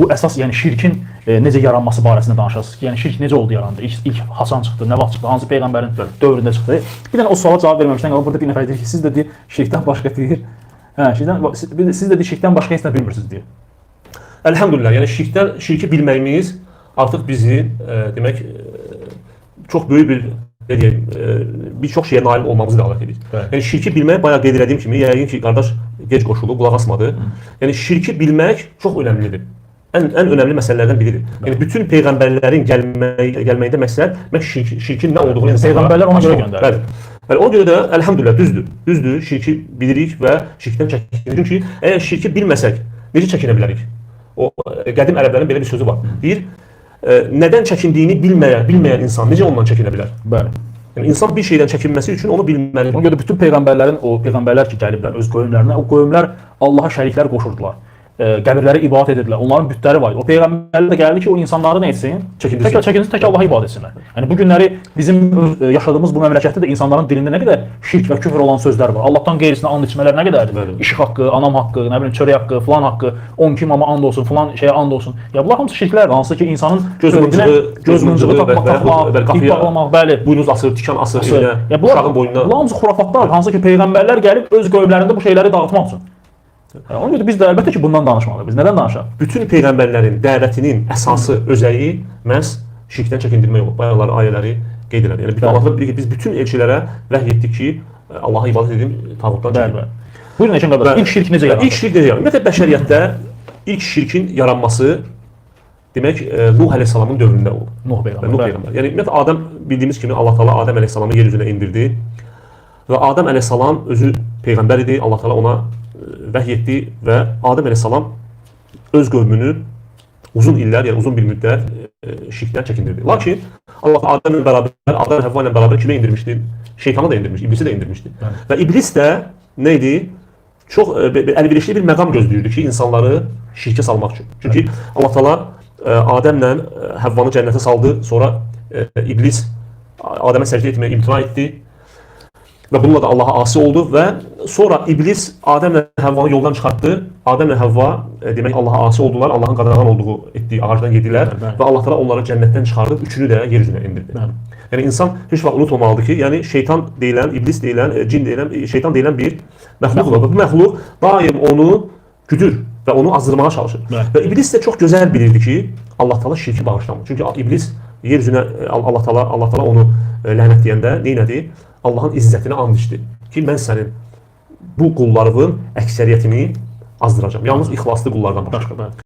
Bu əsas, yəni şirkin necə yaranması barəsində danışasınız ki, yəni şirk necə oldu yarandı? İlk haçan çıxdı, nə vaxt çıxdı, hansı peyğəmbərin dövründə çıxdı? Bir dənə o suala cavab verməmişdən qabaq burada bir nəfər deyir ki, siz də deyir şirkdən başqa deyir. Hə, şirkdən siz də deyir şirkdən başqa heç nə bilmirsiniz deyir. Elhamdülillah, yəni şirkdən şirki bilməyimiz artıq bizi demək çox böyük bir nə deyim, bir çox şeyə nail olmamızı dəlalət edir. Bəli. Yəni şirki bilmək bayaq qeyd elədiyim kimi, yəqin ki, qardaş gec qoşulub, qulaq asmadı. Yəni şirki bilmək çox önəmlidir. Ən önəmli məsələlərdən biridir. Yəni bütün peyğəmbərlərin gəlməyində məqsəd məhz şirkin nə olduğunu insanlara Peyğəmbərlər ona görə açmaq. göndərilir. Bəli. Bəli, ona görə də əlhamdülillah düzdür. Düzdür, şirki bilirik və şirkdən çəkinirik. Çünki əgər şirki bilməsək, necə çəkinə bilərik? O qədim ərəblərin belə bir sözü var. Deyir, nədən çəkindiyini bilməyən insan necə ondan çəkinə bilər? Bəli. Yəni insan bir şeydən çəkinməsi üçün onu bilməlidir. Ona görə də bütün peyğəmbərlərin o peyğəmbərlər ki gəliblər öz qövmlərinə, o qövmlər Allaha şəriklər qoşurdular. Qəbirlərə ibadət edirdilər. Onların bütləri var idi. O peyğəmbərlər də gəldi ki, o insanları nə etsin? Çəkindirsin. Tək çəkindirsin, tək Allaha ibadət etsinlər. Yəni bu günləri bizim yaşadığımız bu məmləkətdə də insanların dilində nə qədər şirk və küfr olan sözlər var. Allahdan qeyrisinə and içmələr nə qədərdir? Bəli. İşıq haqqı, anam haqqı, nə bilim çörək haqqı, filan haqqı, 12 imama and olsun, filan şeyə and olsun. Ya bunlar hamısı şirklərdir. Hansı ki insanın Göz tövhidinə mıncığı, göz mıncığı və taxmaq, bəli, ip qapıya bağlamaq, bəli. Buynuz asır, tikan asır evinə, Ya bunlar, uşağın boynuna. bunlar hamısı xurafatlardır. Hansı ki peyğəmbərlər gəlib öz qövmlərində bu şeyləri dağıtmaq üçün. Yəni, ona görə biz də əlbəttə ki bundan danışmalıyıq. Biz nədən danışaq? Bütün peyğəmbərlərin dəvətinin əsası, özəyi məhz şirkdən çəkindirmək olub. Bayaqları ayələri qeyd elədi. Yəni bütün Bəli. Allah bilir ki, biz bütün elçilərə vəhy etdik ki, Allaha ibadət edin, tağutdan Bəli, çəkinin. bəli. Buyurun Əkin qardaş, Bəli. ilk şirk necə yarandı? İlk şirk necə yarandı? Ümumiyyətlə bəşəriyyətdə ilk şirkin yaranması demək Nuh əleyhissalamın dövründə olub. Nuh peyğəmbər. Nuh bəli. peyğəmbər. Yəni ümumiyyətlə Adəm bildiyimiz kimi Allah Taala Adəm əleyhissalamı yer üzünə endirdi. Və Adəm əleyhissalam özü peyğəmbər idi. Allah Taala ona vəhy etdi və Adəm əleyhissalam öz qövmünü uzun illər, yəni uzun bir müddət şirkdən çəkindirdi. Lakin Allah Adəmlə bərabər, Adəm Həvva ilə bərabər kimə endirmişdi? Şeytanı da endirmişdi, iblisi də endirmişdi. Bəli. Və iblis də nə idi? Çox əlverişli bir məqam gözləyirdi ki, insanları şirkə salmaq üçün. Çünki Allah Taala Adəmlə Həvvanı cənnətə saldı, sonra iblis Adəmə səcdə etməyə imtina etdi və bununla da Allaha asi oldu və sonra iblis Adəmlə Həvvanı yoldan çıxartdı. Adəmlə Həvva demək Allaha asi oldular, Allahın qadağan olduğu etdiyi ağacdan yedilər Bəli, bəli. və Allah Taala onları cənnətdən çıxardıb üçünü də yer üzünə endirdi. Bəli. Yəni insan heç vaxt unutmamalıdır ki, yəni şeytan deyilən, iblis deyilən, cin deyilən, şeytan deyilən bir məxluq var. Və bu məxluq daim onu güdür və onu azdırmağa çalışır. Bəli. Və iblis də çox gözəl bilirdi ki, Allah Taala şirki bağışlamır. Çünki iblis yer üzünə Allah Taala onu lənətləyəndə nə etdi? Allahın izzətinə and içdi ki, mən sənin bu qullarının əksəriyyətini azdıracağam. Yalnız ixlaslı qullardan başqa. Başqa, bəli.